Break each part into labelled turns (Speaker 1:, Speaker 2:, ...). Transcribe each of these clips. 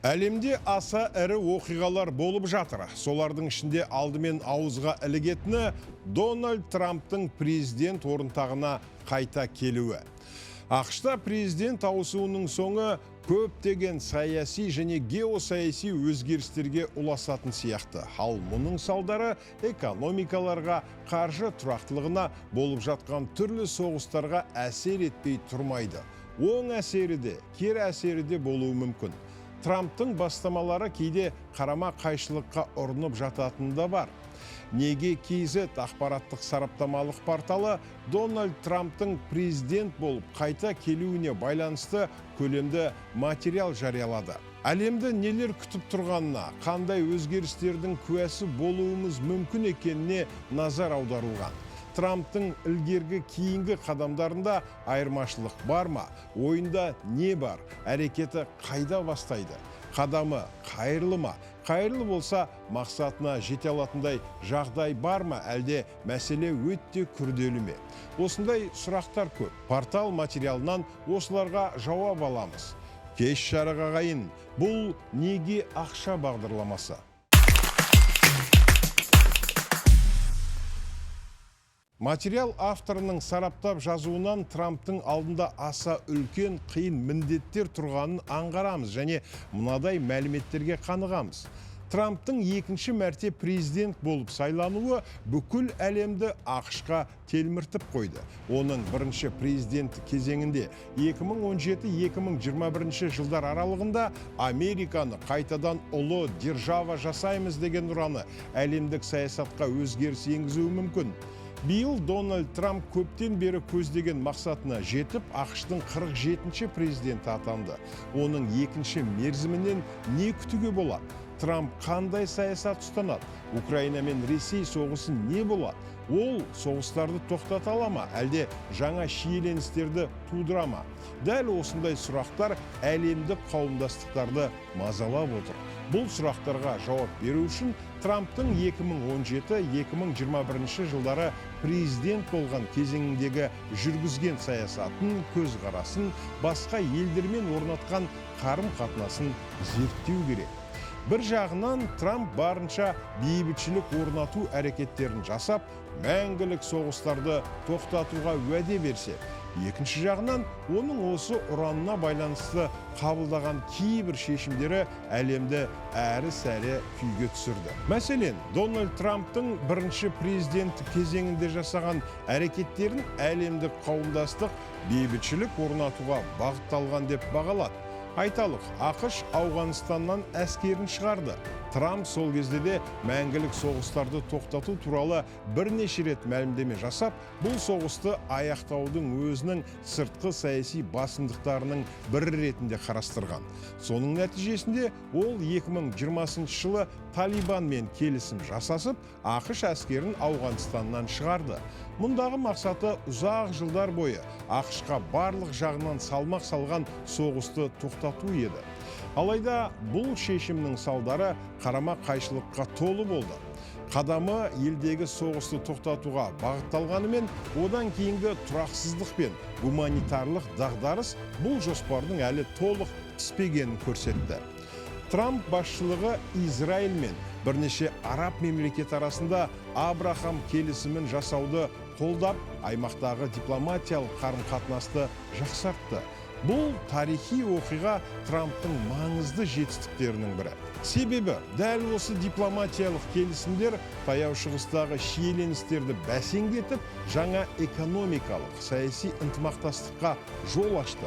Speaker 1: Әлемде аса ірі оқиғалар болып жатыр. Солардың ішінде алдымен ауызға ілігетіні Дональд Трамптың президент орынтағына қайта келуі. АҚШ-та президент ауысуының соңы көптеген саяси және геосаяси өзгерістерге ұласатын сияқты. Ал мұның салдары экономикаларға, қаржы тұрақтылығына, болып жатқан түрлі соғыстарға әсер етпей тұрмайды. Оң әсері де, кері әсері де болуы мүмкін. Трамптың бастамалары кейде қарама қайшылыққа ұрынып жататыны да бар. Неге KZ ақпараттық сараптамалық порталы Дональд Трамптың президент болып қайта келуіне байланысты көлемді материал жариялады. Әлемді нелер күтіп тұрғанына, қандай өзгерістердің куәсі болуымыз мүмкін екеніне назар аударылған. Трамптың ілгергі кейінгі қадамдарында айырмашылық бар ма? Ойында не бар? Әрекеті қайда бастайды? Қадамы қайырлы ма? Қайырлы болса, мақсатына жете алатындай жағдай бар ма? Әлде мәселе өте күрделі ме? Осындай сұрақтар көп. Портал материалынан осыларға жауап аламыз. Кеш жарық, ағайын, бұл «Неге ақша» бағдарламасы. Материал авторының сараптап жазуынан Трамптың алдында аса үлкен қиын міндеттер тұрғанын аңғарамыз және мынадай мәліметтерге қанығамыз. Трамптың екінші мәрте президент болып сайлануы бүкіл әлемді АҚШ-қа телміртіп қойды. Оның бірінші президенттік кезеңінде 2017-2021 жылдар аралығында Американы қайтадан ұлы держава жасаймыз деген ұраны әлемдік саясатқа өзгеріс енгізуі мүмкін. Биыл Дональд Трамп көптен бері көздеген мақсатына жетіп, АҚШ-тың 47-ші президенті атанды. Оның екінші мерзімінен не күтуге болады? Трамп қандай саясат ұстанады? Украина мен Ресей соғысы не болады? Ол соғыстарды тоқтата ала ма, әлде жаңа шиеленістерді тудыра ма? Дәл осындай сұрақтар әлемдік қауымдастықтарды мазалап отыр. Бұл сұрақтарға жауап беру үшін Трамптың 2017-2021 жылдары президент болған кезеңіндегі жүргізген саясатын, көзқарасын, басқа елдермен орнатқан қарым-қатынасын зерттеу керек. Бір жағынан, Трамп барынша бейбітшілік орнату әрекеттерін жасап, мәңгілік соғыстарды тоқтатуға уәде берсе, екінші жағынан, оның осы ұранына байланысты қабылдаған кейбір шешімдері әлемді әрі-сәрі күйге түсірді. Мәселен, Дональд Трамптың бірінші президенттік кезеңінде жасаған әрекеттерін әлемдік қауымдастық бейбітшілік орнатуға бағытталған деп бағалады. Айталық, АҚШ Ауғанстаннан әскерін шығарды. Трамп сол кезде де мәңгілік соғыстарды тоқтату туралы бірнеше рет мәлімдеме жасап, бұл соғысты аяқтаудың өзінің сыртқы саяси басымдықтарының бірі ретінде қарастырған. Соның нәтижесінде ол 2020 жылы Талибанмен келісім жасасып, АҚШ әскерін Ауғанстаннан шығарды. Мұндағы мақсаты ұзақ жылдар бойы АҚШ-қа барлық жағынан салмақ салған соғысты тоқтату еді. Алайда бұл шешімнің салдары қарама қайшылыққа толы болды. Қадамы елдегі соғысты тоқтатуға бағытталғанымен, одан кейінгі тұрақсыздық пен гуманитарлық дағдарыс бұл жоспардың әлі толық піспегенін көрсетті. Трамп басшылығы Израиль мен бірнеше араб мемлекет арасында Абрахам келісімін жасауды қолдап, аймақтағы дипломатиялық қарым-қатынасты жақсартты. Бұл тарихи оқиға Трамптың маңызды жетістіктерінің бірі. Себебі дәл осы дипломатиялық келісімдер Таяу Шығыстағы шиеленістерді бәсеңдетіп, жаңа экономикалық, саяси ынтымақтастыққа жол ашты.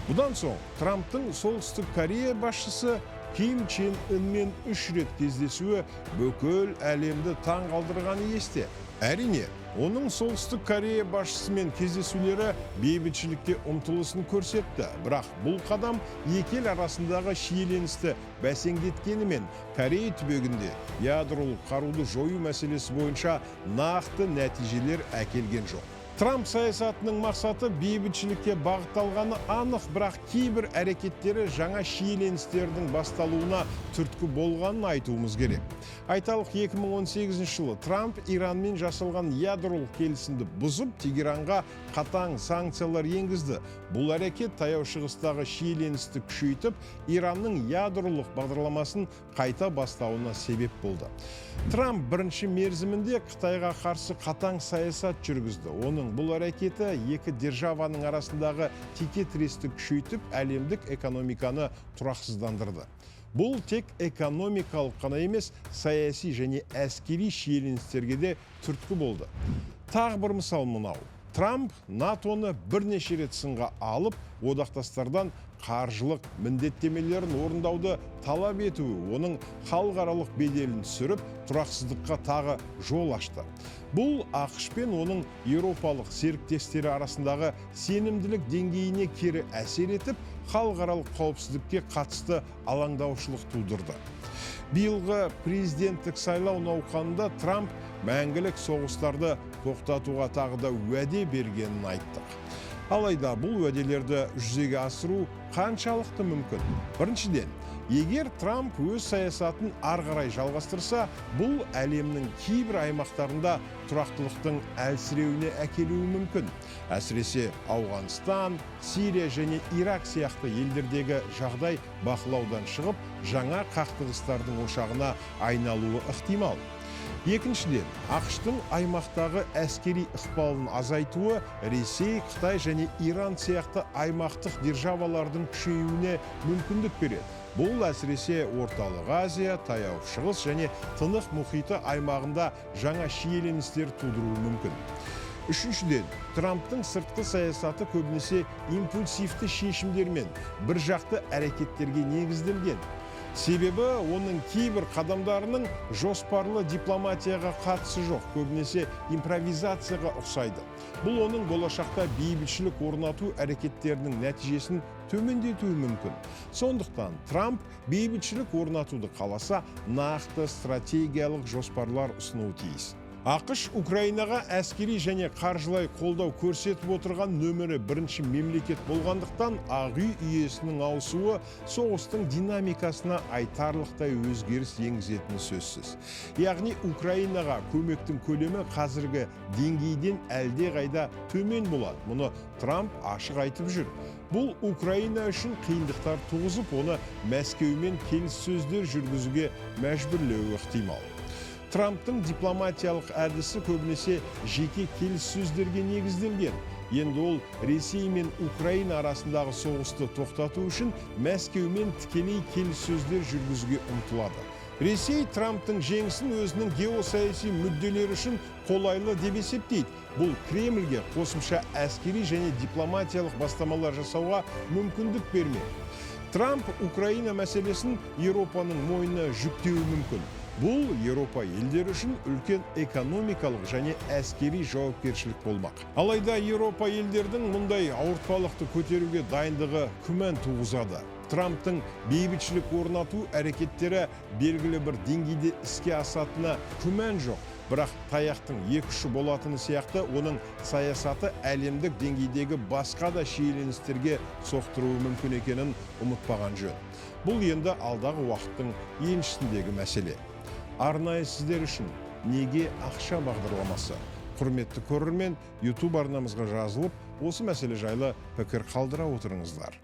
Speaker 1: Бұдан соң Трамптың Солтүстік Корея басшысы Ким Чен Ынмен үш рет кездесуі бүкіл әлемді таң қалдырғаны есте. Әрине, оның Солтүстік Корея басшысымен кездесулері бейбітшілікке ұмтылысын көрсетті. Бірақ бұл қадам екі ел арасындағы шиеленісті бәсеңдеткенімен, Корея түбегінде ядролық қаруды жою мәселесі бойынша нақты нәтижелер әкелген жоқ. Трамп саясатының мақсаты бейбітшілікке бағытталғаны анық, бірақ кейбір әрекеттері жаңа шиеленістердің басталуына түрткі болғанын айтуымыз керек. Айталық, 2018 жылы Трамп Иранмен жасалған ядролық келісімді бұзып, Тегеранға қатаң санкциялар енгізді. Бұл әрекет Таяу Шығыстағы шиеленісті күшейтіп, Иранның ядролық бағдарламасын қайта бастауына себеп болды. Трамп бірінші мерзімінде Қытайға қарсы қатаң саясат жүргізді. Оның бұл әрекеті екі державаның арасындағы текетіресті күшейтіп, әлемдік экономиканы тұрақсыздандырды. Бұл тек экономикалық қана емес, саяси және әскери шиеленістерге де түрткі болды. Тағы бір мысал мынау. Трамп НАТО-ны бірнеше рет сынға алып, одақтастардан қаржылық міндеттемелерін орындауды талап етуі оның халықаралық беделін түсіріп, тұрақсыздыққа тағы жол ашты. Бұл АҚШ пен оның еуропалық серіктестері арасындағы сенімділік деңгейіне кері әсер етіп, халықаралық қауіпсіздікке қатысты алаңдаушылық тудырды. Биылғы президенттік сайлау науқанында Трамп мәңгілік соғыстарды тоқтатуға тағы да уәде бергенін айттық. Алайда бұл уәделерді жүзеге асыру қаншалықты мүмкін? Біріншіден, егер Трамп өз саясатын ары қарай жалғастырса, бұл әлемнің кейбір аймақтарында тұрақтылықтың әлсіреуіне әкелуі мүмкін. Әсіресе Ауғанстан, Сирия және Ирак сияқты елдердегі жағдай бақылаудан шығып, жаңа қақтығыстардың ошағына айналуы ықтимал. Екіншіден, АҚШ-тың аймақтағы әскери ықпалын азайтуы Ресей, Қытай және Иран сияқты аймақтық державалардың күшеюіне мүмкіндік береді. Бұл әсіресе Орталық Азия, Таяу Шығыс және Тынық мұхиты аймағында жаңа шиеленістер тудыруы мүмкін. Үшіншіден, Трамптың сыртқы саясаты көбінесе импульсивті шешімдермен, біржақты әрекеттерге негізделген. Себебі оның кейбір қадамдарының жоспарлы дипломатияға қатысы жоқ, көбінесе импровизацияға ұқсайды. Бұл оның болашақта бейбітшілік орнату әрекеттерінің нәтижесін төмендетуі мүмкін. Сондықтан Трамп бейбітшілік орнатуды қаласа, нақты стратегиялық жоспарлар ұсынуы тиіс. АҚШ Украинаға әскери және қаржылай қолдау көрсетіп отырған нөмірі бірінші мемлекет болғандықтан, Ақ үй иесінің ауысуы соғыстың динамикасына айтарлықтай өзгеріс енгізетіні сөзсіз. Яғни Украинаға көмектің көлемі қазіргі деңгейден әлдеқайда төмен болады. Мұны Трамп ашық айтып жүр. Бұл Украина үшін қиындықтар туғызып, оны Мәскеумен келіссөздер жүргізуге мәжбүрлеуі ықтимал. Трамптың дипломатиялық әдісі көбінесе жеке келіссөздерге негізделген. Енді ол Ресей мен Украина арасындағы соғысты тоқтату үшін Мәскеумен тікелей келіссөздер жүргізуге ұмтылады. Ресей Трамптың жеңісін өзінің геосаяси мүдделері үшін қолайлы деп есептейді. Бұл Кремльге қосымша әскери және дипломатиялық бастамалар жасауға мүмкіндік бермек. Трамп Украина мәселесін Еуропаның мойнына жүктеуі мүмкін. Бұл Еуропа елдері үшін үлкен экономикалық және әскери жауапкершілік болмақ. Алайда Еуропа елдердің мұндай ауыртпалықты көтеруге дайындығы күмән туғызады. Трамптың бейбітшілік орнату әрекеттері белгілі бір деңгейде іске асатынына күмән жоқ. Бірақ таяқтың екі ұшы болатыны сияқты оның саясаты әлемдік деңгейдегі басқа да шиеленістерге соқтыруы мүмкін екенін ұмытпаған жөн. Бұл енді алдағы уақыттың еншісіндегі мәселе. Арнайы сіздер үшін «Неге ақша» бағдарламасы. Құрметті көрермен, YouTube арнамызға жазылып, осы мәселе жайлы пікір қалдыра отырыңыздар.